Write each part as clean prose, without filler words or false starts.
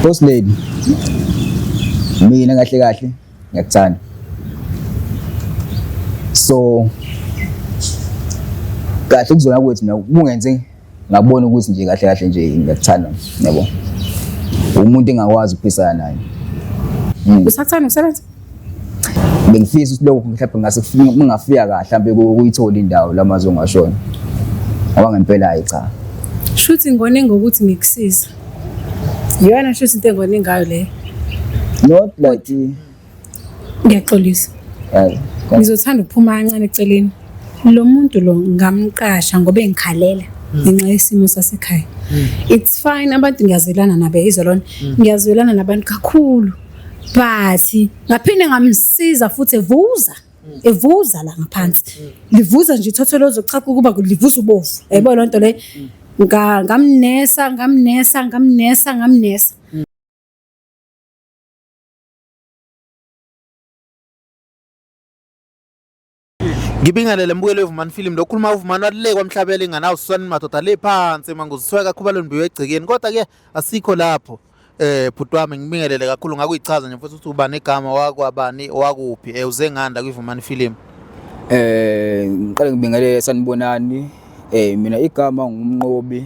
Boss lady. Mina kahle kahle ngiyakuthanda. So kahle kuzona kwethu mina kungenze ngabona ukuthi nje kahle kahle nje ngiyakuthanda yabo. Umuntu engakwazi ukuphisana naye. Usakuthanda ukusebenza? Bengifisa ukuthi lokho mhlawumbe ngase kungafika kahle mhlawumbe kuyithola indawo lamazwe ongashona. Ngoba ngempela hayi cha. Shuthi ngone ngokuthi ngikusiza. Iyona shuthi into engone ngayo leyo. Not like Ngiyaxolisa. yeah. Ngizothanda ukuphuma kancane eceleni. Lo muntu lo ngamqasha ngoba engikhalela ngenxa yesimo sasekhaya. It's fine abantu ngiyazelana nabo izwa lona. Ngiyazwelana nabantu kakhulu. But ngaphinde ngamsiza futhi evuza. Evuza la ngaphansi. Livuza nje ithotholozo cha ukuba livuza ubovu. Yayibona lonto le. Ngamnesa, ngamnesa, ngamnesa, ngamnesa. Ngibingelele mbukelo weVumani Film lokhuluma uVumani walile kwamhlabela inganawo siswane madoda le phansi manguzisweka kakhulu mbiwe egcekeni kodwa ke asikho lapho bhuti wami ngibingelele kakhulu ngakuyichaza nje futhi ukuthi ubani igama wakwabani wakuphi uze nganda kwiVumani Film. Ngiqale ngibingelele sanibonani. Mina igama ngumnqobi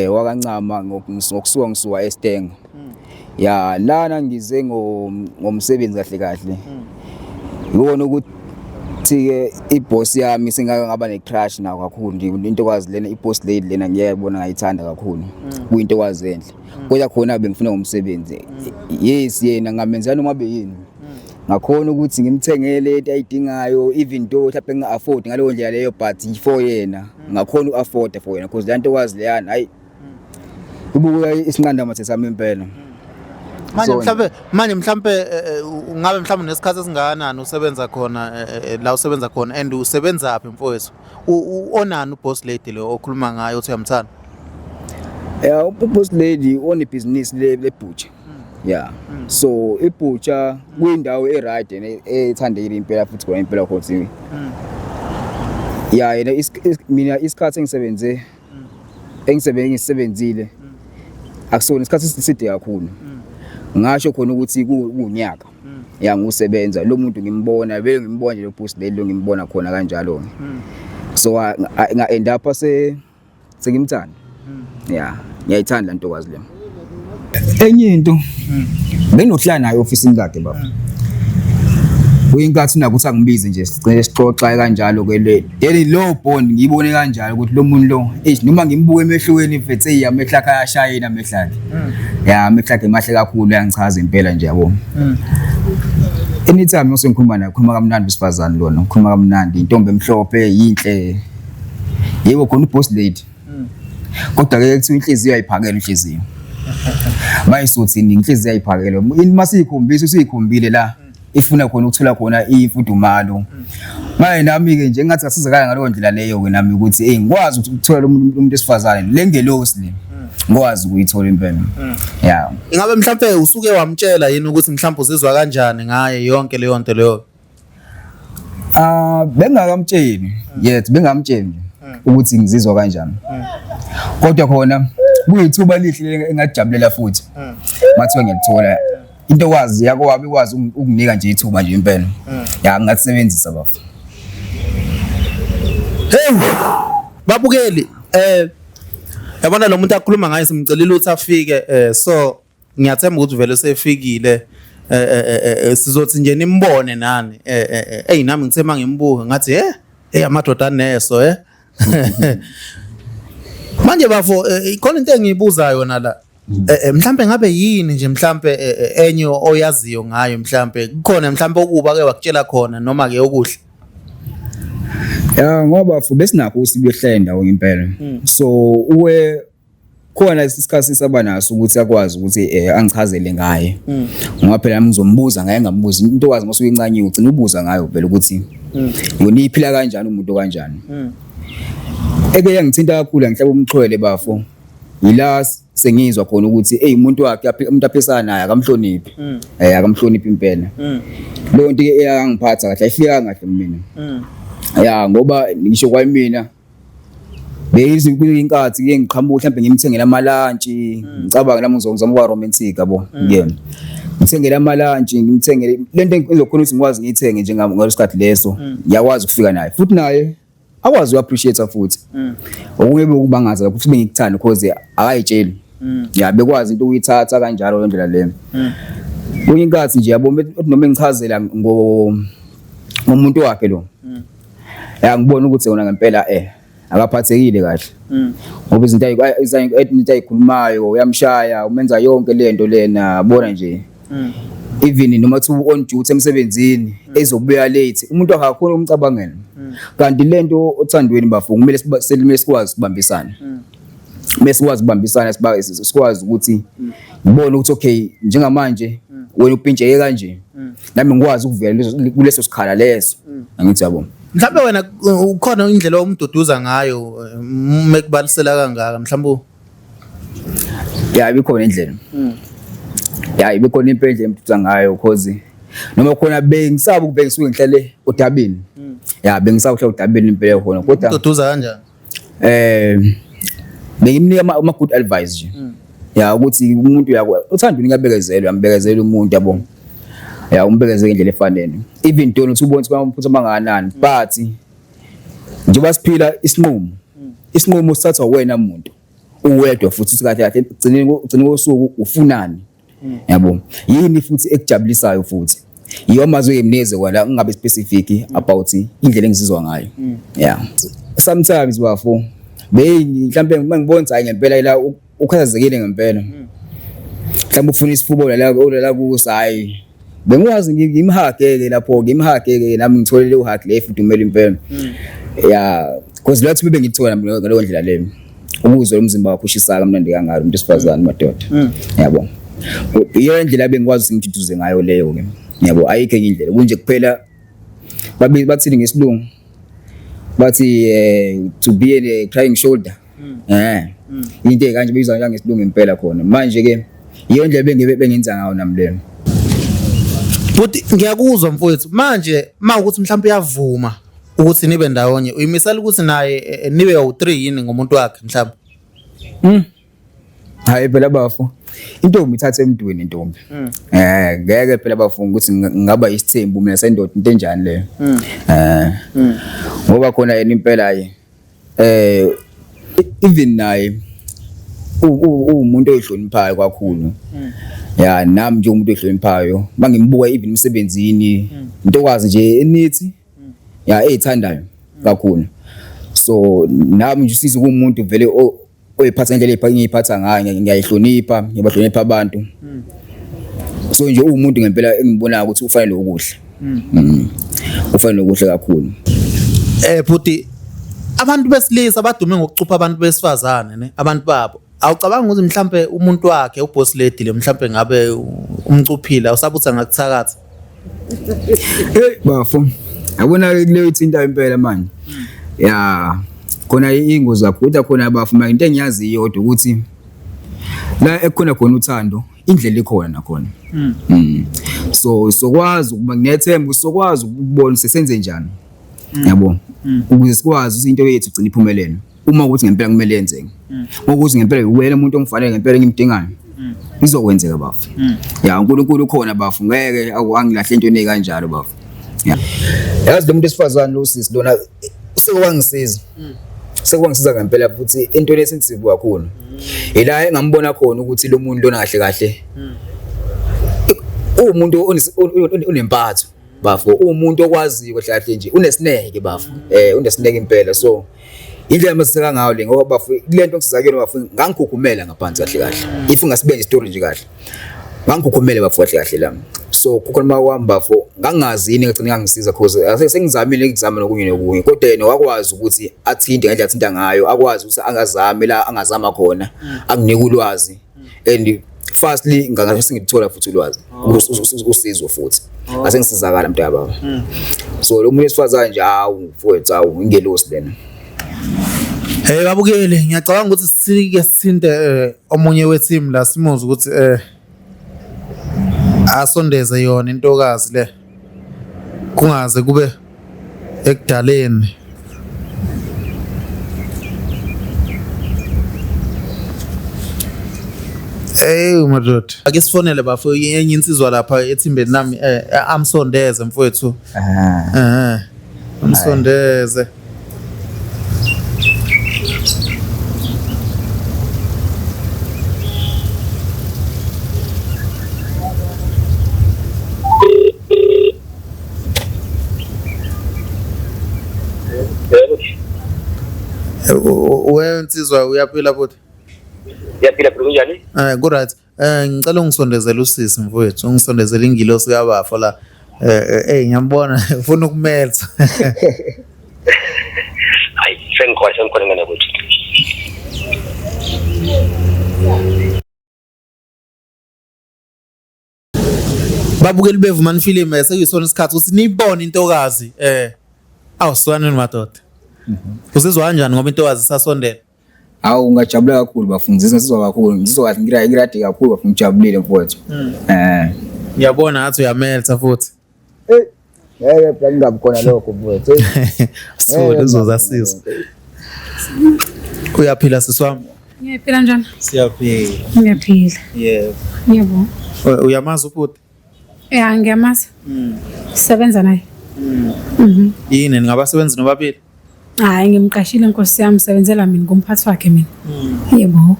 wakaNcama ngokusuka ngisuka eStenga. Ya lana ngize ngomsebenzi kahle kahle. Ngibona ukuthi ke iboss yami sengake ngaba ne crush nayo kakhulu nje into kwazi lena iboss lady lena ngiyayibona ngayithanda kakhulu. Kuyinto kwazi enhle. Kodwa khona bengifuna ngomsebenzi. Yes yena ngamenzela noma beyini. Ngakhona ukuthi ngimthengele into ayidingayo even though mhlawumbe nginga-afford ngaleyo ndlela leyo but for yena ngakhona uku-afforda for yena because le nto kwazi leyana hayi ibuka isinqanda mathe sami impela. Manje mhlambe manje mhlambe ungabe mhlambe unesikhathi esingakanani usebenza khona la usebenza khona and usebenza phi mfowethu? Onani uboss lady lo okhuluma ngayo uthi uyamthanda? Yeah, uboss lady onebhizinisi le butcher. Yeah. So ibutcher kuyindawo e-right and ethandekile impela futhi khona impela khona. Yeah, yena mina isikhathi engisebenze engisebenzile akusona isikhathi eside kakhulu. Ngasho khona ukuthi kuwunyaka. Ya ngusebenza lo muntu ngimbona beke ngimbona nje lo boss lady lo ngimbona khona kanjalo. So nga end up sengimthanda. Yeah, ngiyayithanda ntokazi le. Enye into benginokuhlala naye ofisini lakhe baba. Kuyinkathi nakho ukuthi angibize nje sigcine sixoxa kanjalo ke le. Then lo bond ngiyibone kanjalo ukuthi lo muntu lo eish noma ngimbuka emehlweni mfethu eyi amehlo akhe ayashayina amehlo akhe. Ya amehlo akhe mahle kakhulu uyangichaza impela nje yabo. Anytime ngose ngikhuluma naye ukhuluma kamnandi wesifazane lona ukhuluma kamnandi intombi emhlophe yinhle. Yebo khona uboss lady. Kodwa ke kuthiwa inhliziyo ayiphakele inhliziyo. Mayisothini inhliziyo ayiphakele. Masiyikhombisa usuyikhombile la ifuna khona ukuthola khona imfudumalo. Manje nami ke nje ngathi ngasizakala ngaleyo ndlela leyo ke nami ukuthi hey ngikwazi ukuthola lo muntu wesifazane le ngelosi le. Ngikwazi ukuyithola impela. Yeah. Ingabe mhlambe usuke wamtshela yini ukuthi mhlambe uzizwa kanjani ngaye yonke leyo nto leyo? Ah bengakamtsheli yet bengamtsheli nje ukuthi ngizizwa kanjani. Kodwa khona kuyithuba elihle engajabulela futhi. Mathiwa ngiyalithola into kwazi yakwabi ikwazi ukunika nje ithuba nje impela. Ya ngingasebenzisa bafo. Hey babukeli yabona lo muntu akhuluma ngaye simcelile ukuthi afike so ngiyathemba ukuthi vele sefikile sizothi nje nimbone nani ey nami ngithe mangimbuka ngathi hey amadoda aneso Manje bafo ikhona into engiyibuzayo nala mhlambe ngabe yini nje mhlambe enye oyaziyo ngayo mhlambe kukhona mhlambe okuba ke wakutshela khona noma ke okuhle? Ya ngoba fu besinakho usibuhlenda ndawo impela. So uwe khona isikhathi saba naso ukuthi akwazi ukuthi angichazele ngaye. Ngoba phela nami ngizombuza ngaye ngambuza into wazi mase uyincanyile ugcina ubuza ngayo vele ukuthi yona iphila kanjani umuntu kanjani. Eke yangithinta kakhulu ngihlaba umxhwele bafo. Yila sengizwa khona ukuthi hey umuntu wakhe umuntu aphisana naye akamhloniphi. Akamhloniphi impela. Leyo nto ke eyangiphatha kahle ayifikanga kahle mina. Ya ngoba ngisho kwayimina Beyizi kuyinkathi ke ngiqhamuka mhlawumbe ngimthengele amalantshi, ngicabanga nami ngizozama ukuba romantic yabo kuyena. Ngithengele amalantshi, ngimthengele lento engizokhona ukuthi ngikwazi ngiyithenge nje ngalesikhathi leso, ngiyakwazi ukufika naye. Futhi naye akwazi uku-appreciate futhi. Okunye bekubangaza futhi bengikuthanda because akayitsheli. Ya bekwazi into ukuyithatha kanjalo le ndlela leyo. Kwenye inkathi nje yabo noma engichazela ngo ngomuntu wakhe lo. Ya ngibona ukuthi yona ngempela akaphathekile kahle. Ngoba izinto izinto ayikhulumayo uyamshaya umenza yonke lento lena bona nje. Even noma kuthiwa on duty emsebenzini ezobuya late umuntu akakhona ukumcabangela. Kanti lento othandweni bafo kumele kumele sikwazi ukubambisana. Kumele sikwazi ukubambisana sikwazi ukuthi ngibone ukuthi okay njengamanje wena upintsheke kanje nami ngikwazi ukuvela kuleso sikhala leso angithi yabo. Mhlawumbe wena ukhona indlela omduduza ngayo mekubalisela kangaka mhlawumbe? Ya ibikhona indlela. Ya ibikhona impela indlela emduduza ngayo cause noma khona bengisaba ukubheka ngisuke ngihlale odabeni. Ya bengisaba ukuhlala odabeni impela khona kodwa umduduza kanjani? Bengimnika ama good advice nje. Ya ukuthi umuntu uyakwa uthanda unikabekezela uyambekezela umuntu yabo. Ya umbekezele ngendlela efanele. Even though uthi ubona ukuthi bamphutha mangakanani but njengoba siphila isinqumo isinqumo sithathwa wena muntu uwedwa futhi uthi kahle kahle ugcineni ugcineni kosuku ufunani yabo yini futhi ekujabulisayo futhi yiyo amazwi engimnikeze wona ngingabe specific about indlela engizizwa ngayo. Yeah sometimes bafo bey mhlambe uma ngibona ukuthi hayi ngempela la ukhathazekile ngempela mhlawumbe ufuna isifuba la olala kuso hayi bengikwazi ngimhage-ke lapho ngimhage-ke nami ngithole leyo hug le efudumele impela. Ya because lathi bebe ngithola ngaleyo ndlela leyo ukuzwa umzimba wakho ushisa kamnandi kangaka umuntu wesifazane madoda yabo. Iyo indlela bengikwazi ukuthi ngiduduze ngayo leyo ke yabo, ayikho enye indlela kunje kuphela. Bathini ngesilungu bathi to be a crying shoulder into ekanje bizwa ngesilungu impela khona manje ke iyo ndlela bengebe bengenza ngayo nami leyo. Futhi ngiyakuzwa mfowethu manje mawukuthi mhlawumbe uyavuma ukuthi nibe ndawonye uyimisela ukuthi naye nibe u3 yini ngomuntu wakhe mhlawumbe? Hayi phela bafo intombi ithatha emntwini intombi. Ngeke phela bafo ukuthi ngingaba isithembu mina sendoda into enjani leyo. Ngoba khona yena impela hayi even naye uwumuntu oyihloniphayo kakhulu. Ya nami nje umuntu oyihloniphayo mangimbuka even emsebenzini intokazi nje enithi ya eyithandayo kakhulu. So nami nje usizo kumuntu vele oyiphatha ngendlela engiyiphatha ngayo ngiyayihlonipha ngiyabahlonipha abantu. So nje uwumuntu ngempela engibonayo ukuthi ufanele okuhle. Ufanele okuhle kakhulu. Bhuti abantu besilisa badume ngokucupha abantu besifazane ne abantu babo. Awucabanga ukuthi mhlambe umuntu wakhe uboss lady le mhlambe ngabe umcuphile awusabuthi angakuthakatha? Hey bafo yabona leyo ithinta impela manje. Ya khona ingozi kakhulu kodwa khona bafo manje into engiyaziyo kodwa ukuthi la ekukhona khona uthando indlela ikhona nakhona. So sokwazi ukuba nginethemba sokwazi ukubona sesenze njani. Yabo ukuze sikwazi ukuthi into yethu igcine iphumelele. Uma ukuthi ngempela kumele yenzeke. Ukuthi ngempela uwena umuntu ongifanele ngempela engimdingayo. Izokwenzeka bafo. Ya uNkulunkulu ukhona bafo ngeke angilahle into ene kanjalo bafo. Ya. Yazi lo muntu esifazane lo sisi lona sekuwangisiza. Sekuwangisiza ngempela futhi into esensitive kakhulu. Ila engambona khona ukuthi lo muntu lona kahle kahle. Uwumuntu onempatho bafo, uwumuntu okwaziyo kahle kahle nje unesineke bafo. Unesineke impela so indlela masiseka ngayo le ngoba bafo lento engisiza kuyona bafo ngangikhukhumela ngaphansi kahle kahle. If ungasibenza isitori nje kahle. Ngangikhukhumele bafo kahle kahle la. So kukhona kwami bafo ngangazi yini ngagcina ngangisiza cause sengizamile ukuzama nokunye nokunye kodwa yena wakwazi ukuthi athinte ngendlela athinta ngayo akwazi ukuthi angazame la angazama khona anginike ulwazi and fastly ngangase sengithola futhi ulwazi usizo futhi asengisizakala mntaka baba. So lo muntu wesifazane nje hawu mfowethu hawu ingelosi lena. Hey babukeli ngiyacabanga ukuthi sike sithinte omunye weteam la simuze ukuthi asondeze yona intokazi le kungaze kube ekudaleni. Hey madoda. Ake sifonele bafo enye insizwa lapha ethimbeni nami amsondeze mfowethu. Ah. Eh. Amsondeze. Yebo. Wewe nsizwa uyaphila futhi? Ngiyaphila bro, kunjani? Ku right. Ngicela ungisondezele usisi mfowethu, ungisondezele ingilosi kabafo la. Ngiyambona ufuna ukumeltha. Hayi, sengikhona ngane kuthi. Babukeli beVumani Film sekuyisona isikhathi ukuthi niyibone intokazi awuswaneni madoda. Uzizwa kanjani ngoba intokazi isasondela? Hawu ngajabula kakhulu bafundisi ngisizwa kakhulu ngizizwa kahle ngiradi kakhulu bafuna ngijabulile mfowethu. Ngiyabona ngathi uyameltha futhi. Eh ngeke phela ngingabi khona lokho mfowethu. Sifuna uzoza sisi. Uyaphila sisi wami? Ngiyaphila njani? Siyaphila. Ngiyaphila. Yebo. Yebo. Uyamazi ubhuti? Ya, ngiyamazi. Sisebenza naye. Yini ningabasebenzi nobabili? Hayi ngimqashile nkosi yami, sebenzela mina ngumphathi wakhe mina. Yebo.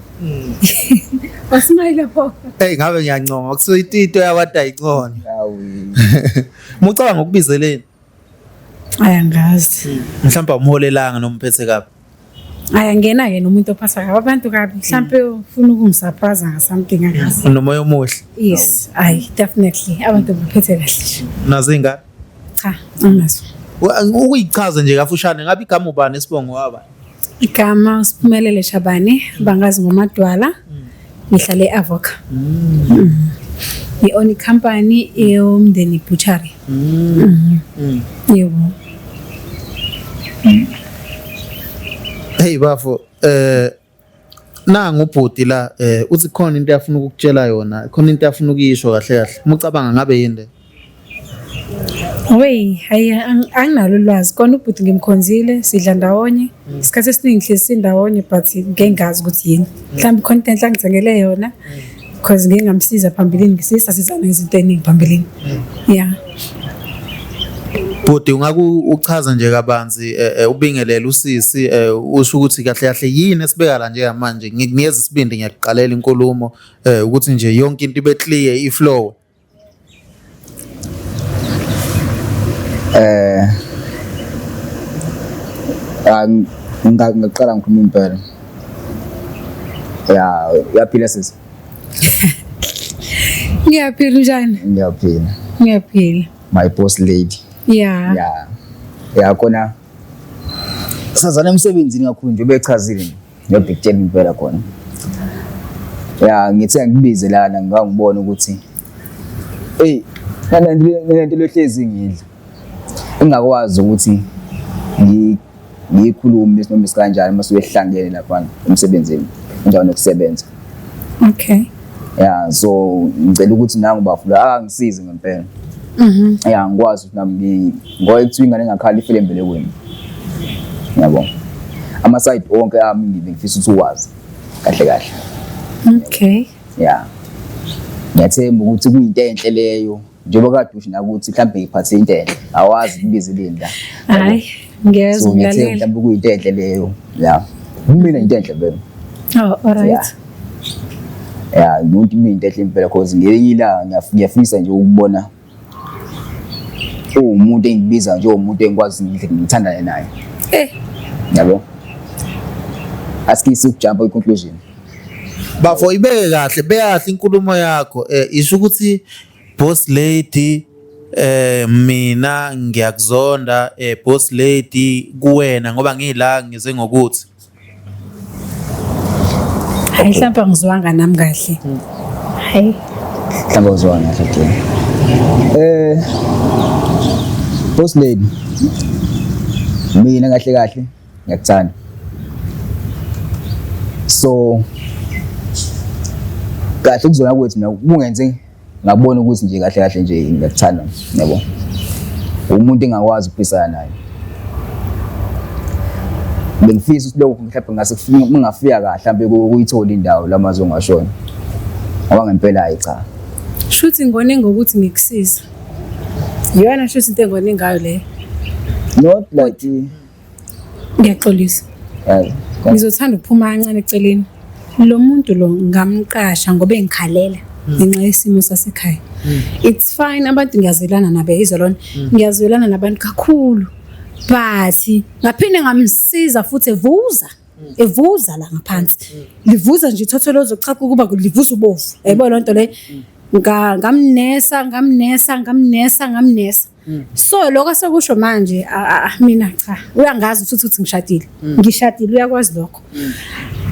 Wasimayile pho. Hey ngabe ngiyancoma kusuke into yabantu ayinconywa. Hawu. Mucabanga ukubizeleni? Hayi angazi. Mhlawumbe awumholelanga noma umphethe kabi. Hayi angena yena umuntu ophatha kabi abantu kabi. Mhlambe ufuna ukungisurprise nga something angazi. Unomoya omuhle. Yes, hayi definitely abantu baphethe kahle nje. Nazo ingane. Cha, anginazo. Ukuyichaza nje kafushane ngabe igama ubani isibongo waba? Igama uSiphumelele Shabane, bangazi ngoMadwala. Ngihlala e-Avoca. Ngi-own company eyomndeni butchery. Yebo. Hey bafo, nangu ubhuti la uthi khona into afuna ukukutshela yona, khona into afuna ukuyisho kahle kahle. Mucabanga ngabe yini le? Wey, hayi anginalo ulwazi. Kona ubhuti ngimkhonzile, sidla ndawonye. Isikhathi esiningi hlezi sindawonye but ngeke ngazi ukuthi yini. Mhlawumbe khona into enhle angithengele yona because ngike ngamsiza phambilini, ngisisasizana izinto eziningi phambilini. Yeah. Bhuti ungaku uchaza nje kabanzi ubingelele usisi usho ukuthi kahle kahle yini esibeka la njengamanje. Ngikunikeza isibindi ngiyakuqalela inkulumo ukuthi nje yonke into ibe clear iflow. Ngaqala ngikhuluma impela. Ya, uyaphila sisi? Ngiyaphila njani? Ngiyaphila. Ngiyaphila. My boss lady. Yeah. Ya. Ya khona sazana emsebenzini kakhulu nje ubechazile nje. Ngiyabhekutshela impela khona. Ya ngithe ngikubize lana ngangibona ukuthi hey nalento lohlezi ngidla. Engakwazi ukuthi ngiyikhulume noma isikanjani mase uyehlangene lapha emsebenzini endaweni yokusebenza. Okay. Ya so ngicela ukuthi nangu bafula angisize ngempela. Ya ngikwazi ukuthi nami ngoba kuthiwa ingane engakhala ifele embelekweni. Yabo. Ama side onke ami ngibe ngifisa ukuthi uwazi kahle kahle. Okay. Ya. Ngiyathemba ukuthi kuyinto enhle leyo. Njengoba kade usho nakuthi mhlawumbe ngiphathe into enhle. Awazi kubizeleni la. Hayi, ngiyezwa So ngiyathemba ngilalela. mhlawumbe kuyinto enhle leyo. Ya. Kumina into enhle vele. Oh, all right. Yeah. Ya, umuntu into enhle impela because ngelinye ilanga ngiyafisa nje ukubona uwumuntu engibiza nje umuntu engikwazi ngithandane naye. Yabo. Asikisi ukujump kwi-conclusion. Bafo ibeke kahle, beka kahle inkulumo yakho. Isho ukuthi boss lady mina ngiyakuzonda boss lady kuwena ngoba ngila ngize ngokuthi. Hayi mhlawumbe angizwanga nami kahle. Hayi. Mhlawumbe awuzwanga kahle ke. Boss lady. Mina kahle kahle ngiyakuthanda. So kahle kuzona kwethu mina kungenze ngabona ukuthi nje kahle kahle nje ngiyakuthanda yabo. Umuntu engakwazi ukuphisana naye. Bengifisa ukuthi lokho mhlawumbe ngase kufike ngingafika kahle mhlawumbe kuyithola indawo lamazwe ongashona. Ngoba ngempela hayi cha. Shuthi ngone ngokuthi ngikusiza. Iyona shuthi into engone ngayo leyo. Not like Ngiyaxolisa. Hayi. Ngizothanda ukuphuma kancane eceleni. Lo muntu lo ngamqasha ngoba engikhalela ngenxa yesimo sasekhaya. It's fine, abantu ngiyazelana nabo, yizwa lona. Ngiyazwelana nabantu kakhulu. But ngaphinde ngamsiza futhi evuza. Evuza la ngaphansi. Livuza nje ithotholozo, cha, ukuba livuza ubovu. Yayibona lonto le. Ngamnesa, ngamnesa, ngamnesa, ngamnesa. So lokho asekusho manje, mina cha, uyangazi futhi ukuthi ngishadile. Ngishadile, uyakwazi lokho.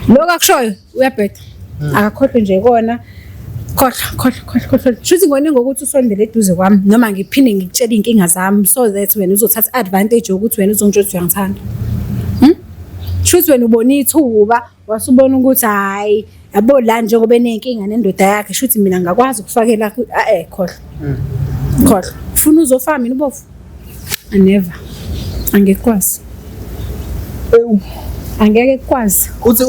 Lokho akushoyo uyabheda. Akakhohlwe nje kona. Khohlwa, khohlwa, khohlwa, khohlwa. Shuthi ngone ngokuthi usondele eduze kwami noma ngiphinde ngikutshele iy'nkinga zami so that wena uzothatha advantage yokuthi wena uzongitshela ukuthi uyangithanda. Shuthi wena ubona ithuba, wasubona ukuthi hhayi, yabo la njengoba enenkinga nendoda yakhe, shuthi mina ngingakwazi ukufakela khohlwa. Khohlwa. Ufuna uzofaka mina ubovu? Never. Angeke kwazi. Ewu. Angeke kukwazi. Uthi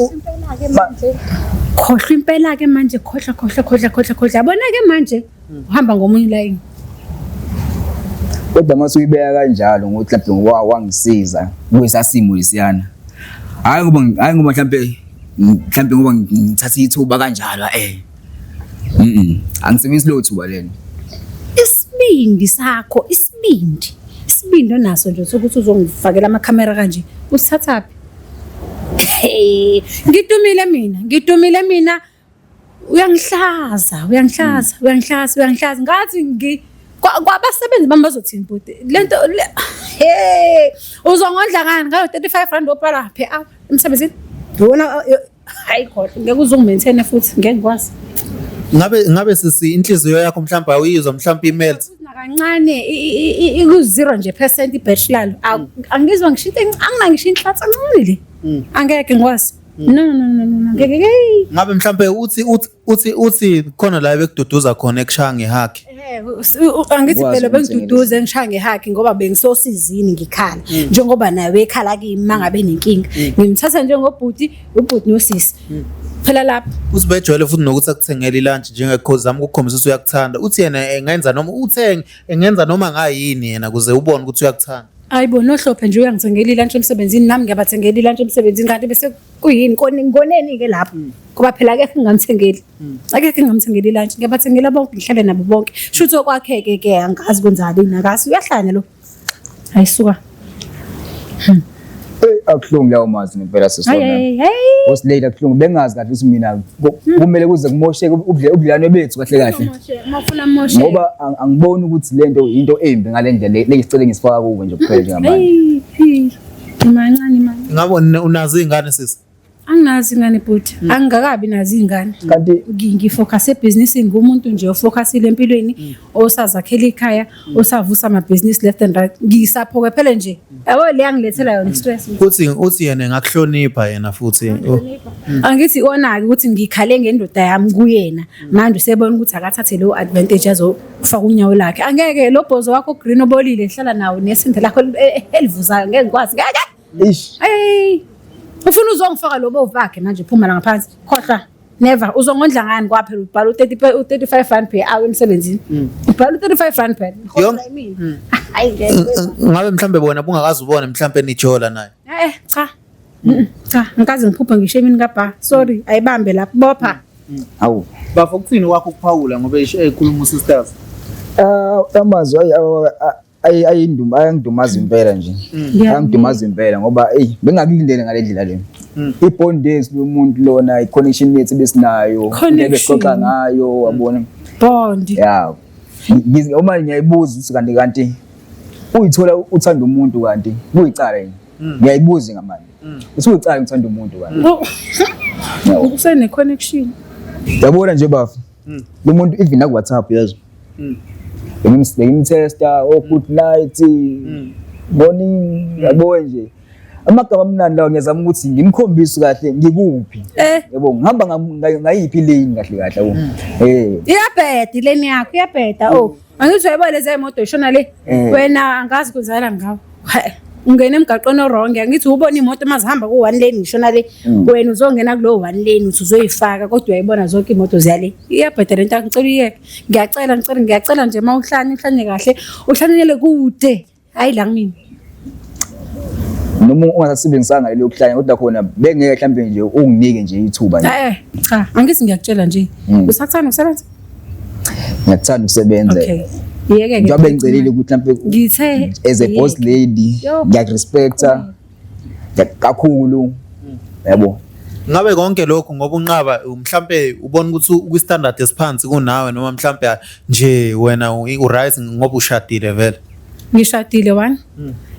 Khohlwa impela ke manje, khohlwa, khohlwa, khohlwa, khohlwa, khohlwa. Yabona ke manje uhamba ngomunye line. Kodwa mase uyibeka kanjalo ngokuthi mhlawumbe wangisiza kuyisasimo lesiyana. Hayi ngoba mhlambe ngoba ngithatha ithuba kanjalo. Angisebenzisi lo thuba lelo. Isibindi sakho, isibindi. Isibindi onaso nje sokuthi uzongifakela amakhamera kanje. Usithathaphi? Ngidumile mina, ngidumile mina. Uyangihlaza, uyangihlaza, uyangihlaza, uyangihlaza. Ngathi ngi kwabasebenzi bami bazothini bhuti? Lento hey, uzongondla ngani ngayo 35 rand obhala per hour emsebenzini? Yona, hayi khohlwa, ngeke uzungi-maintain futhi, ngeke ngikwazi. Ngabe sisi, inhliziyo yakho mhlawumbe awuyizwa mhlawumbe i-melt? Nakancane, iku-0 nje percent i-batch lalo. Angizwa ngisho into, angina ngisho inhlatsi encane le. Angeke ngikwazi. No, no, no, no, no, ngeke, hey. Ngabe mhlawumbe uthi khona la bekududuza khona ekushaya nge-hug? Angithi Ukwazi phela ukuthengela. Bengiduduze ngishaya nge-hug ngoba bengisosizini, ngikhala njengoba naye ekhala kimi mangabe nenkinga. Ngimthatha njengobhuti, ubhuti nosisi phela lapho. Uthi bejwayele futhi nokuthi akuthengele i-lunch njengekhozi zami ukukhombisa ukuthi uyakuthanda. Uthi yena engenza noma uthenge, engenza noma ngayini yena kuze ubone ukuthi uyakuthanda. Hayi bo, nohlophe nje uyangithengela i-lunch emsebenzini, nami ngiyabathengela i-lunch emsebenzini, kanti bese kuyini ngoneni-ke lapho? Ngoba phela akekho engingamthengeli, akekho engingamthengeli i-lunch, ngiyabathengela bonke, ngihlale nabo bonke. Shuthi okwakhe-ke ke angazi kwenzakalini, akazi, uyahlanya lo, hayi suka. Eh, akuhlungu lawo mazwi ngempela, Hayi. sisona. Hayi, hayi. Boss lady, akuhlungu, bengazi kahle ukuthi mina kumele kuze kumosheke ubudlelwane bethu kahle kahle. Uma ufuna moshe. Ngoba angiboni ukuthi lento into embi ngale ndlela le ngisicele ngisifaka kuwe nje kuphela njengamanje. Hey, hey, mancane mani. Ngabe unazo iy'ngane, sisi? Anginazi ingane bhuti, angingakabi nazo iy'ngane. Kanti Ngi-focus ebhizinisini, ngumuntu nje o-focus-ile empilweni, osazakhela ikhaya, osavusa amabhizinisi left and right. Ngisaphokophele nje, yabo, le yangilethela yona stress. Uthi yena engakuhlonipha yena futhi. Oh. Angithi ona-ke ukuthi ngikhale ngendoda yami kuyena, manje usebona ukuthi akathathe leyo advantage azofaka unyawo lakhe. Angeke, lo bhozo wakho green obolile hlala nawo nesende lakho elivuzayo, ngeke ngikwazi, ngeke. Ish. Hey, ufuna uzongifaka lo bovu bakhe manje, phuma la ngaphansi, khohlwa, never. Uzongondla ngani? Kwaphela ubhala u-30, u-35 rand per hour emsebenzini, ubhala u-35 rand phela. Mina hayi, ngeke. Ngabe mhlambe bona bungakaze ubone mhlambe nijola naye? Cha. Cha, ngikaze ngiphuphe ngisho emini kabha. Sorry, ayibambe lapho, bopha. Awu. Bafo, kuthini wakho ukuphawula ngoba ekhuluma usisters? Ah, amazwi ayinduma, ayangidumaza impela nje. Ayangidumaza impela ngoba ey, bengakulindele ngale ndlela le. I-bond yethu lomuntu lona, i-connection yethu besinayo, Connection. besixoxa ngayo, wabona. Bond. Yeah. Uma ngiyayibuza ukuthi kanti uyithola uthanda umuntu kanti kuyicala yini? Ngiyayibuza ngamanje. Uthi uyicala uthanda umuntu kanti. Yabo. Usene connection. Yabona nje bafu. Lo muntu even naku WhatsApp yazi. Bengim-texta oh good night, morning, yabo nje. Amagama amnandi lawo, ngiyazama ukuthi ngimkhombise kahle ngikuphi. Yabo, ngihamba ngayiphi lane kahle kahle, yabo. Iyabheda ileni yakho, iyabheda. Oh, angithi uyayibona lezi imoto ishona le. Wena angazi kwenzakala ngawo. Ungena emgaqweni o-wrong, angithi ubona imoto uma zihamba ku-one lane ngisho nale, wena uzongena kulowo one lane uthi uzoyifaka kodwa uyayibona zonke iy'moto ziyale. Iyabheda lento yakho, ngicela uyiyeke. Ngiyacela, ngicela, ngiyacela nje uma uhlanya, uhlanye kahle, uhlanyele kude, hhayi la kumina. Noma ungasasebenzisanga lelo kuhlanya kodwa khona bengeke mhlambe nje unginike nje ithuba nje. Eh, cha, angithi ngiyakutshela nje. Usakuthanda ukusebenza? Ngiyakuthanda ukusebenza. Okay. Yeke-ke. Njengoba bengicelile ukuthi mhlambe Ngithe as a boss yeke. lady Yo. ngiyakurespecta kakhulu yabo. Ngabe konke lokhu ngoba unqaba mhlambe ubona ukuthi ukwi-standard esiphansi kunawe noma mhlambe nje wena u-right ngoba ushadile vele. Ngishadile one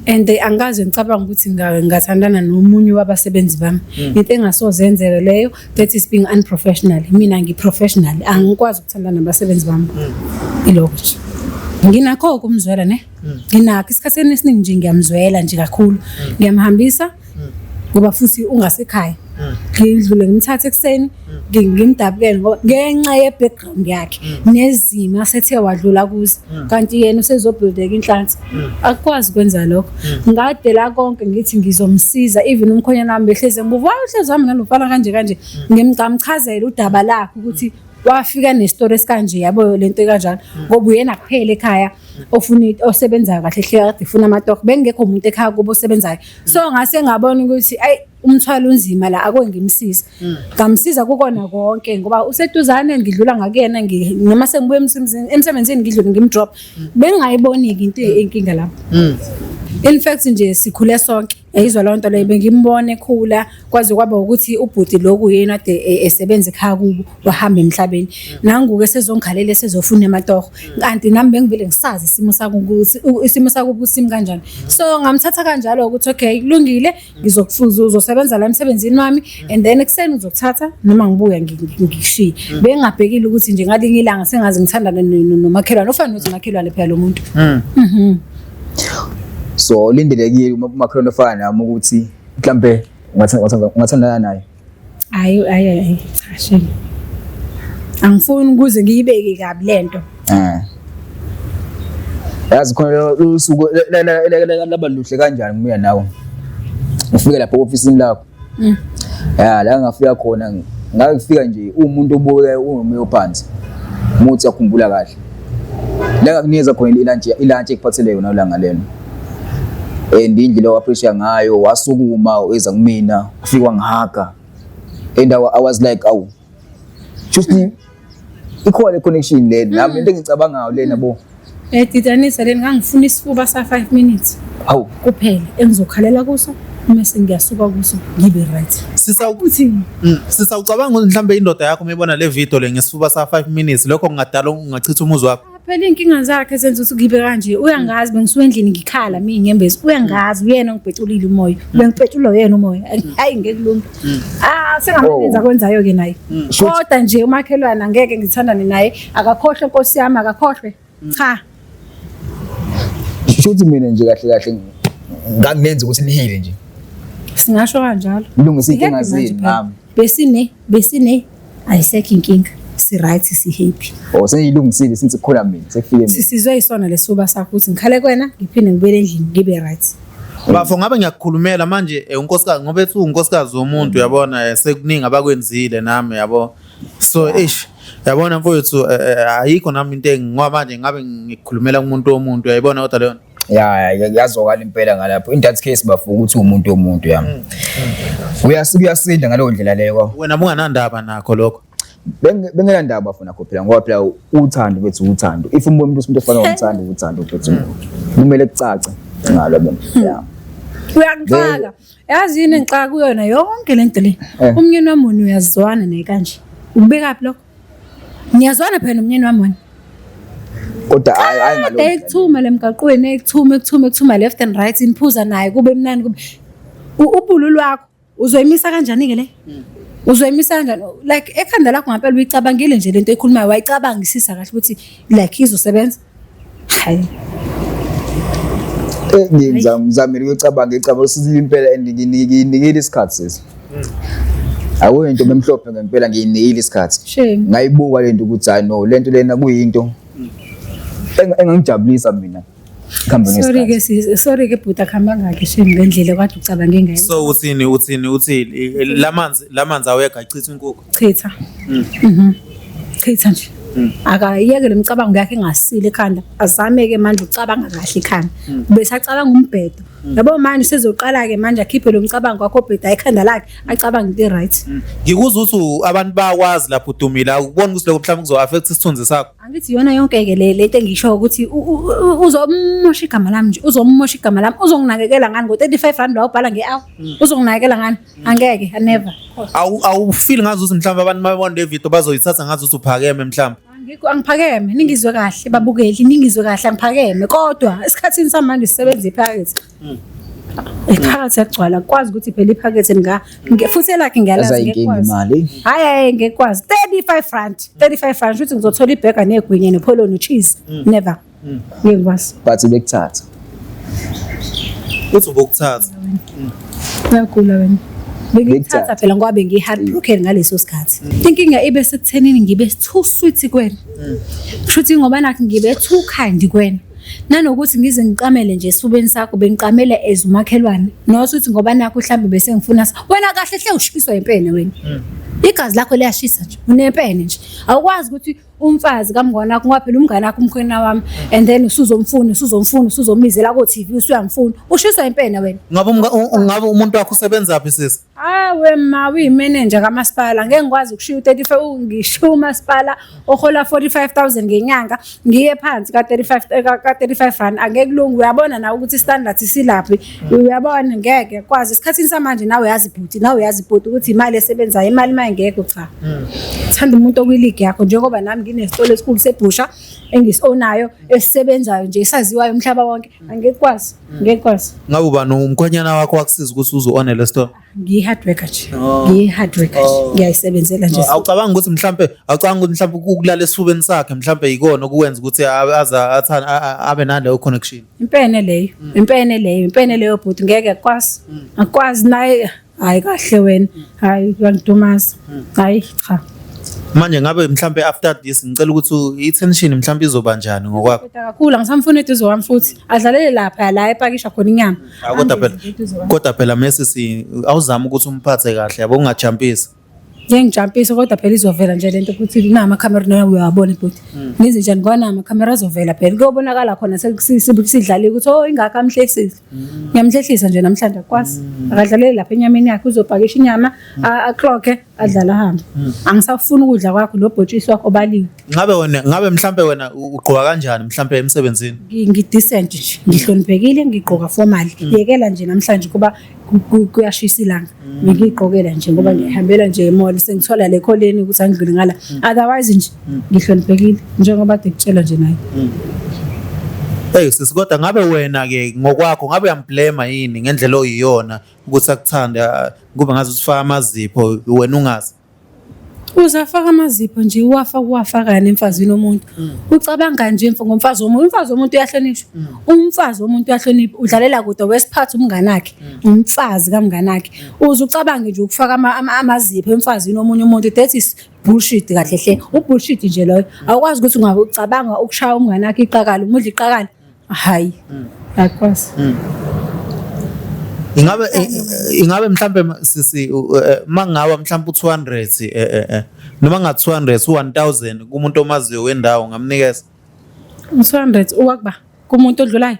and angikaze ngicabanga ukuthi ngingathandana nomunye wabasebenzi bami. Into engasoze yenzeke leyo, that is being unprofessional. Mina ngi-professional, angikwazi ukuthandana nabasebenzi bami. Ilokho nje. Nginakho ukumzwela ne? Nginakho isikhathini esiningi nje ngiyamzwela nje kakhulu. Ngiyamhambisa ngoba futhi ungasekhaya. Ngidlule ngimthathe ekuseni ngimdabukele ngoba ngenxa ye-background yakhe nezimo asethe wadlula kuzo, kanti yena usezobhildeka inhlansi, akukwazi ukwenza lokho. Ngadela konke ngithi ngizomsiza, even umkhonyana wami behlezi ngibuva, why uhlezi wami nalo mfana kanje kanje, ngimchazele udaba lakhe ukuthi wafika nesitori esikanje, yabo lento ekanjalo, ngoba uyena kuphela ekhaya ofuna osebenzayo kahle hle, kade efuna amatoho, bengekho umuntu ekhaya kubo osebenzayo. So ngase ngabona ukuthi ayi, umthwalo unzima la, ake ngimsize. Ngamsiza kukona konke ngoba useduzane, ngidlula ngakuyena, noma sengibuya emsebenzini ngidlule ngimdrop. Bengingayiboni-ke into inkinga lapho. In fact nje sikhule sonke, yayizwa leyo nto leyo, bengimbona ekhula kwaze kwaba ukuthi ubhuti loku yena kade esebenza ekhaya kubo wahamba emhlabeni. Nangu-ke sezongikhalela esezofuna amatoho, kanti nami bengivele ngisazi isimo sakubo isimo sakubo ukuthi simi kanjani. So ngamthatha kanjalo ukuthi okay, kulungile, uzosebenza la emsebenzini wami and then ekuseni ngizokuthatha noma ngibuya ngikushiye. Bengingabhekile ukuthi nje ngalinye ilanga sengaze ngithandane nomakhelwane, ofana nokuthi umakhelwane phela lo muntu. So lindelekile uma umakhelwane ofana nami ukuthi mhlambe ungathandana naye. Hayi hayi hayi, cha shame. Angifuni ukuze ngiyibeke kabi lento. Yazi khona lolu suku laba luhle kanjani kumina nawe. Ufike lapho ofisini lakho. Ya la ngafika khona ngafika nje umuntu obuke unomoya ophansi. Umuthi yakhumbula kahle. La ngakunikeza khona ilunch ekuphathele yona ulanga lelo. And indlela owa-appreciate ngayo, wasukuma weza kumina, ufika wangihaga. And I was like, awu, just ikhona le connection le nami into engicabangayo lena bo. Didanisa leni, ngangifuna isifuba sa 5 minutes Hawu, kuphela engizokhalela kuso mase ngiyasuka kuso ngibe right. Sisa Uthi Sisawucabanga ukuthi mhlambe indoda yakho mayibona le video le ngesifuba sa 5 minutes, lokho kungadala ungachitha umuzi wakho. Phela iy'nkinga zakhe zenza ukuthi ngibe kanje. Uyangazi bengisuka endlini ngikhala mina inyembezi. Uyangazi uyena ongibheculile umoya. Bengibhecula uyena umoya. Hayi ngeke kulunge. Ah, sengamenza akwenzayo ke naye. Kodwa nje umakhelwane angeke ngithandane naye. Akakhohlwe Nkosi yami, akakhohlwe. Cha. Shuthi mina nje kahle kahle nganginenza ukuthi nihile nje. Singasho kanjalo. Nilungise iy'nkinga Happy manje zenu phela. nami. Besine ayisekho inkinga. Si right, si happy. Oh, sengiyilungisile since kukhona mina, sekufike mina. Sisizwe isona lesuba sakho ukuthi ngikhale kuwena ngiphinde ngibuyele endlini ngibe right. Bafo, ngabe ngiyakukhulumela manje unkosikazi, ngoba ethi unkosikazi womuntu, uyabona, sekuningi abakwenzile nami, yabo. So eish, yabona mfowethu, ayikho nami into ngoba manje ngabe ngikukhulumela kumuntu womuntu, uyayibona kodwa leyo. Ya, yazwakala impela ngalapho. In that case bafo ukuthi umuntu womuntu yami. Uyasinda ngaleyo ndlela leyo. Wena bunganandaba nakho lokho. Bengenandaba bafuna nakho phela, ngoba phela uthando bethu uthando. If umuntu ofana nomthando uthando bethu. Kumele kucace ngalo yabo. Yeah. Uyangixaka. Yazi yini engixaka kuyona yonke lento le. Umnyeni wami wena uyazwana naye kanje. Ubekaphi lokho? Ngiyazwana phela nomnyeni wami wena. Kodwa hayi hayi ngalo. Ekuthuma lemgaqweni, ekuthuma ekuthuma ekuthuma left and right, niphuza naye kube mnandi kube. Ubulu lwakho uzoyimisa kanjani ke le? Uzoyimisa kanjani? Like ekhanda lakho ngempela uyicabangile nje lento ekhulumayo, wayicabangisisa kahle ukuthi like izosebenza. Hayi. Ngizamile ukucabanga icabanga ukuthi impela and ngiyinikile isikhathi sisi. Akuyo into emhlophe ngempela, ngiyinikile isikhathi. Shame. Ngayibuka lento ukuthi hayi no, lento lena kuyinto engangijabulisa mina. Kuhambe Sorry ngesikhathi. ke sis, sorry ke bhuti akuhambanga kahle shame ngendlela kade ucabange ngayo. So uthini lamanzi awekho achitha inkukhu. Chitha. Chitha nje. Akayeke le micabango yakhe engasile ekhanda. Azame ke manje ucabanga kahle ekhanda. Bese acabanga umbhedo. Yabo manje usezoqala ke manje akhiphe lo mcabango wakho obheda ekhanda lakhe acabange into right. Ngikuzwa ukuthi abantu bayakwazi lapho udumile akuboni ukuthi lokho mhlawumbe kuzo-affect isithunzi sakho. Angithi iyona yonke ke le lento engisho ukuthi uzomosha igama lami nje, uzomosha igama lami, uzonginakekela ngani ngo-35 rand la ubhala nge-hour. Uzonginakekela ngani? Angeke, I never. Awufeel ngazi ukuthi mhlawumbe abantu mabona le video bazoyithatha ngazi ukuthi uphakeme mhlawumbe. Angikho, angiphakeme, ningizwe kahle babukeli, ningizwe kahle angiphakeme, kodwa esikhathini samanje sisebenza iphakethe. Iphakethe yagcwala, akwazi ukuthi phela iphakethe futhi elakhe ngiyalazi Yaza inkinga ngekwazi. imali. Hayi hayi ngekwazi 35 rand, 35 rand futhi ngizothola ibhega negwinya nepholo no-cheese. Never. Ngeke ngikwazi. But bekuthatha. Uthi ubokuthatha. Uyagula wena. Bengikuthatha Bekuthatha. phela ngoba bengiyi-heartbroken ngaleso sikhathi. Inkinga ibe sekuthenini ngibe too sweet kuwena. Kushuthi ngoba nakho ngibe too kind kuwena. Nanokuthi ngize ngiqamele nje esifubeni sakho bengiqamele as umakhelwane. Not ukuthi ngoba nakho mhlambe bese ngifuna wena kahle hle ushiswa impene wena. Igazi lakho liyashisa nje, unempene nje. Awukwazi ukuthi umfazi kamngane wakho ngoba phela umngane wakho umkhwena wami and then usuzomfuna usuzomfuna usuzomizela ko TV usuyamfuna. Ushiswa impene wena. Ngabe ngabe umuntu wakho usebenza phi sisi? Hawe ma uyimenenja kamasipala, ngeke ngikwazi ukushiya u-35, ngishiya umasipala ohola 45,000 ngenyanga, ngiye phansi ka-35 rand, angeke kulunge. Uyabona nawe ukuthi i-standard silaphi, uyabona ngeke kwazi. Esikhathini samanje nawe uyazi bhuti, nawe uyazi bhuti ukuthi imali esebenzayo, imali uma ingekho cha. Thanda umuntu okwiligi yakho, njengoba nami nginesitolo esikhulu sebhusha engisi-ownayo esisebenzayo nje esaziwayo umhlaba wonke, angeke kwazi, ngeke kwazi. Ngabe ubani umkhwenyana wakho wakusiza ukuthi uzo-one le store? Ngiyi-hard worker nje, ngiyi-hard worker nje, ngiyayisebenzela nje. Awucabanga ukuthi mhlambe awucabanga ukuthi mhlambe ukulala esifubeni sakhe mhlambe yikona okuwenza ukuthi aze athane abe naleyo connection. Impene leyo, impene leyo, impene leyo bhuti, ngeke akwazi. Akwazi naye, hayi kahle wena, hayi uyangidumaza. Hayi cha. Manje ngabe mhlambe after this ngicela ukuthi i-tension mhlambe izoba njani ngokwakho? Kodwa kakhulu angisamfuni eduze kwami futhi. Adlalele lapha la epakisha khona inyama. Kodwa phela Angezi eduze kwami. kodwa phela mesisi awuzama ukuthi umphathe kahle yabo ungajampisi. Ngeke ngijampise kodwa phela izovela nje lento ukuthi namakhamera nawe uyawabona bhuti. Ngize njani ngoba namakhamera azovela phela. Kuyobonakala khona sekusidlala ukuthi oh ingakho amhlehlisile. Ngiyamhlehlisa nje namhlanje akwazi. Akadlalele lapha enyameni yakhe, uzopakisha inyama, aklokhe, adlale ahambe. Angisafuni ukudla kwakho nobhontshisi wakho obaliwe. Ngabe wena ngabe mhlambe wena ugqoka kanjani mhlambe emsebenzini? Ngi-decent nje, ngihloniphekile, ngigqoka formal. Yekela nje namhlanje kuba kuyashisa ilanga. Ngiyigqokela nje ngoba ngihambela nje e-mall sengithola le kholeni ukuthi angidlule ngala. Otherwise nje ngihloniphekile njengoba kade kutshela nje naye. Hey sisi, kodwa ngabe wena ke ngokwakho ngabe uyamblame yini ngendlela oyiyona ukuthi akuthande kube ngazi ukuthi ufaka amazipho wena ungazi? Uzafaka amazipho nje, uwafaka uwafakani emfazini womuntu. Ucabanga nje ngomfazi womuntu, umfazi womuntu uyahlonishwa. Umfazi womuntu uyahlonipha, udlalela kude wesiphatha umnganakhe, umfazi kamnganakhe. Uze ucabange nje ukufaka amazipho emfazini womunye umuntu, that is bullshit kahle hle. Ubullshit nje loyo. Awukwazi ukuthi ungacabanga ukushaya umnganakhe iqakala, umudla iqakala. Hayi. Akwazi. Ingabe ingabe mhlambe sisi mangawa mhlambe u200 noma nga 200 u1000 kumuntu omaziyo wendawo ngamnikeza? U200 uwakuba kumuntu odlulayo?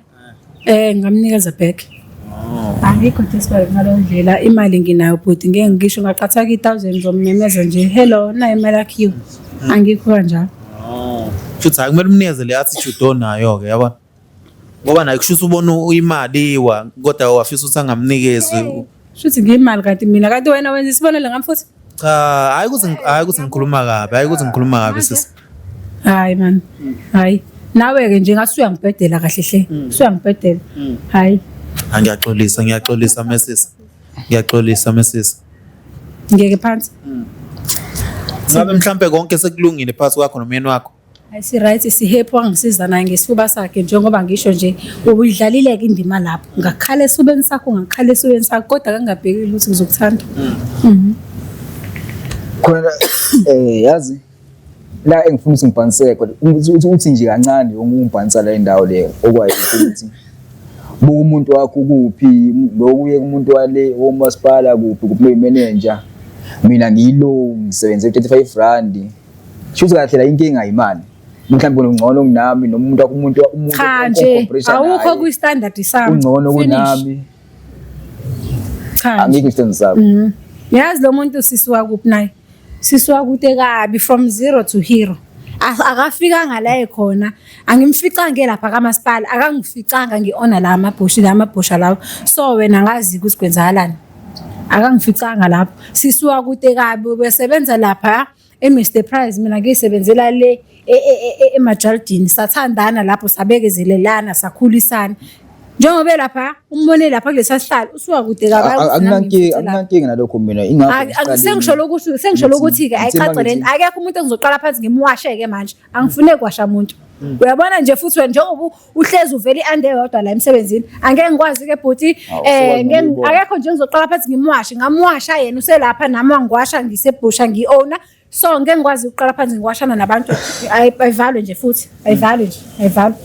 Ngamnikeza back. Angikho desperate ngaleyo ndlela, imali nginayo bhuti, ngeke ngisho ngaqhathaka i1000 ngizomemeza nje hello nayo imali yakhiwe. Angikho kanjalo. Futhi hayi kumele umnikeze le attitude onayo ke yabona. Ngoba naye kusho ukuthi ubona imali iwa kodwa wafisa ukuthi angamnikezi. Shuthi ngiyimali kanti mina, kanti wena wenza isibonelo ngami futhi? Cha, hayi ukuthi ngikhuluma kabi, hayi ukuthi ngikhuluma kabi sisi. Hayi man. Hayi. Nawe ke nje ngathi uyangibhedela kahle hle. Usuyangibhedela. Hayi. Ngiyaxolisa, ngiyaxolisa mesisi. Ngiyaxolisa mesisi. Ngeke phansi. Ngabe mhlambe konke sekulungile phakathi kwakho nomyeni wakho? Hayi si right, si happy, wangisiza naye ngesifuba sakhe njengoba ngisho nje uyidlalile ke indima lapho. Ngakhala esifubeni sakho, ngakhala esifubeni sakho kodwa kangabhekile ukuthi ngizokuthanda. Khona yazi La engifuna ukuthi ngibhanseke khona uthi nje kancane ungibhansa la indawo leyo okwayikuthi buka umuntu wakho ukuphi lokuye kumuntu wale womasipala kuphi kuphi manager mina ngiyilo ngisebenze 35 rand shuthi kahle la inkinga imali mhlawumbe ungcono kunami noma umuntu wakho umuntu umuntu Cha nje awukho kwi standard sami. Ungcono kunami. Cha. Angikho isithandwa sakho. Mhm. Yazi lo muntu sisi wakuphi naye? Sisi wakude kabi from zero to hero. Akafikanga la ekhona. Angimficanga lapha kamasipala, akangificanga ngi-ona la amabhoshi la amabhosha lawo. So wena ngazi ukuthi kwenzakalani. Akangificanga lapho. Sisi wakude kabi ubesebenza lapha e-Mr Price mina ngiyisebenzela le emajardini sathandana lapho sabekezelelana sakhulisana. Njengoba lapha umbone lapha kulesa sihlalo usuka kude kabi Akunankinga nalokho mina ingakho sengisho lokuthi sengisho lokuthi ke ayicace lento akekho umuntu engizoqala phansi ngimwashe ke manje angifune kwasha muntu mm. Uyabona nje futhi wena njengoba uhlezi uvela i-ande yodwa la emsebenzini angeke ngikwazi ke bhuti eh akekho nje ngizoqala phansi ngimwashe ngamwasha yena uselapha nami wangiwasha ngisebhusha ngi-owner So ngeke ngikwazi ukuqala phansi ngiwashana nabantu ayivalwe nje futhi ayivalwe nje ayivalwe.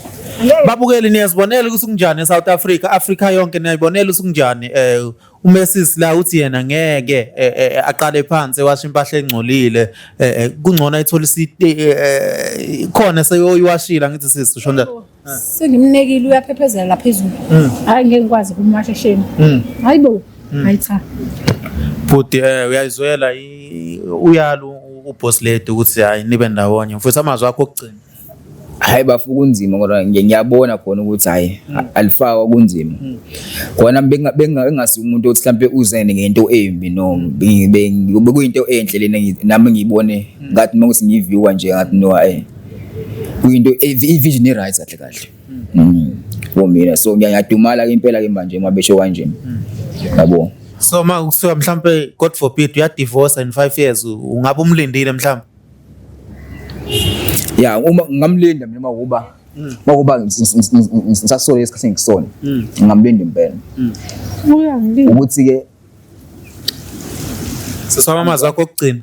Babukeli niyazibonela ukuthi kunjani eSouth Africa, Africa yonke niyayibonela ukuthi kunjani eh uMessis la uthi yena ngeke eh, eh, aqale phansi ewasha impahla engcolile eh, kungcono ayithole khona seyoyiwashila ngithi sisi usho njalo. Sengimnekile uyaphephezela la phezulu. Mm. Hayi ngeke ngikwazi ukumwasha shame. Mm. Hayi bo. Mm. Hayi cha. Bhuti eh uyayizwela uyalo uboss lady ukuthi hayi nibe ndawonye. Mfuthu amazwi akho okugcina. Hayi bafu kunzima kodwa ngiyabona khona ukuthi hayi alifakwa kunzima. Khona bengingasi umuntu othi mhlambe uzene ngento embi no bekuyinto enhle lena nami ngiyibone ngathi uma kuthi ngiyiviewer nje ngathi no hayi kuyinto i-vision i-right kahle kahle mm. Mina so ngiyadumala ke impela ke manje uma besho kanje yabo. So ma kusuka mhlambe God forbid uyadivorce in 5 years ungabe umlindile mhlambe? Ya uma ngamlinda mina makuba makuba ngisasole isikhathi engikusona ngingamlinda impela Uyangilinda. Ukuthi ke Siswama amazwi akho okugcina.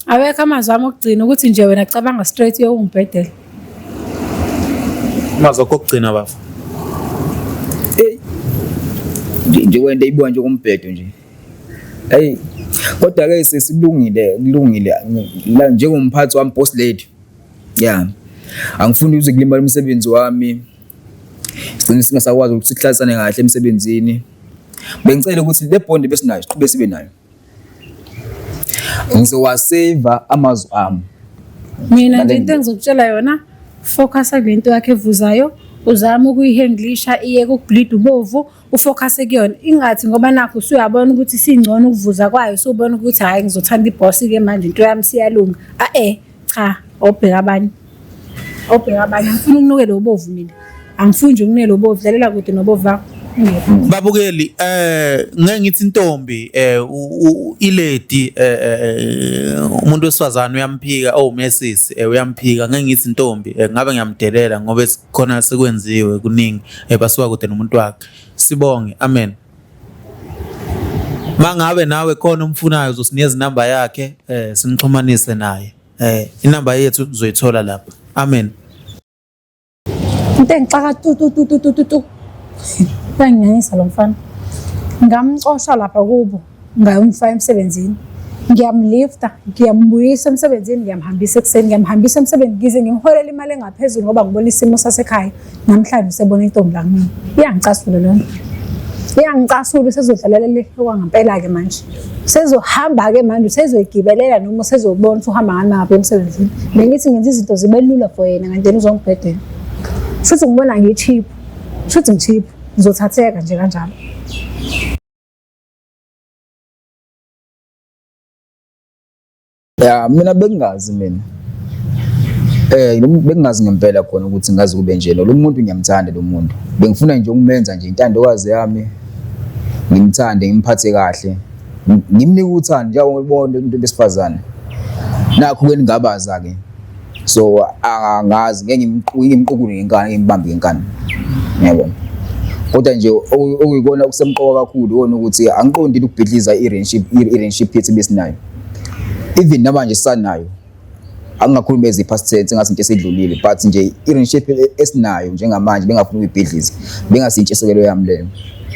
Awekho amazwi ami okugcina ukuthi nje wena cabanga straight uyokungibhedela. Amazwi akho okugcina bafo. Hey. Nje wena ibuka nje kumbhedo nje. Hey. Kodwa ke sesilungile kulungile la njengomphathi wami boss lady. Yeah. Angifuni uze kulimala umsebenzi wami. Sigcine singasakwazi ukuthi sihlalisane kahle emsebenzini. Bengicela ukuthi le bond besinayo siqhubeke sibe nayo. Ngizowaseva amazwi ami. Mina nje into engizokutshela yona focus kule nto yakhe evuzayo uzame ukuyihandlisha iyeke ukubleed ubovu ufocus kuyona ingathi ngoba nakho usuyabona ukuthi singcono ukuvuza kwayo usubona ukuthi hhayi ngizothanda ibhosi ke manje into yami siyalunga a-e cha obheka abanye obheka abanye angifuni ukunukela ubovu mina angifuni nje ukunukela ubovu dlalela kude nobovu bakho. Babukeli eh ngeke ngithi intombi eh ilady eh, eh, umuntu wesifazane uyamphika oh Messi eh, uyamphika ngeke ngithi intombi eh, ngabe ngiyamdelela ngoba khona sekwenziwe kuningi eh, basuka kude nomuntu wakhe sibonge amen. Mangabe nawe khona umfunayo uzosinikeza inamba yakhe eh simxhumanise naye eh inamba yethu uzoyithola lapha amen. Into engixaka tu tu tu tu tu tu tu. Uyanginyanyisa lo mfana. Ngamxosha lapha kubo ngayomfaka emsebenzini. Ngiyamlifta, ngiyambuyisa emsebenzini, ngiyamhambisa ekuseni, ngiyamhambisa emsebenzini ngize ngimholele imali engaphezulu ngoba ngibona isimo sasekhaya. Namhlanje usebona intombi la kumina. Iyangicasula leyo nto. Iyangicasula usezodlalela le okwangampela-ke manje. Usezohamba-ke manje usezoyigibelela noma usezobona ukuthi uhamba ngani ngapha emsebenzini. Bengithi ngenza izinto zibe lula for yena kanti yena uzongibhedela. Shuthi ngibona ngi-cheap. Shuthi ngi-cheap. Ngizothatheka nje kanjalo. Ya mina bengingazi mina. Eh bengingazi ngempela khona ukuthi ngazi kube nje lo muntu ngiyamthanda lo muntu. Bengifuna nje ukumenza nje intandokazi yami. Ngimthande ngimphathe kahle. Ngimnike uthando njengoba ubona umuntu besifazane. Nakho ke ningabaza ke. So angazi ngeke ngimqukule ngenkani ngimbambe ngenkani. Ngiyabona. Kodwa nje okuyikona okusemqoka kakhulu ikona ukuthi angiqondile ukubhidliza i-relationship i-relationship yethu besinayo. Even namanje sisanayo. Angingakhulumi ezi past tense engathi into esedlulile, but nje i-relationship esinayo njengamanje bengafuni ukuyibhidliza, bengasintshisekelo yami leyo.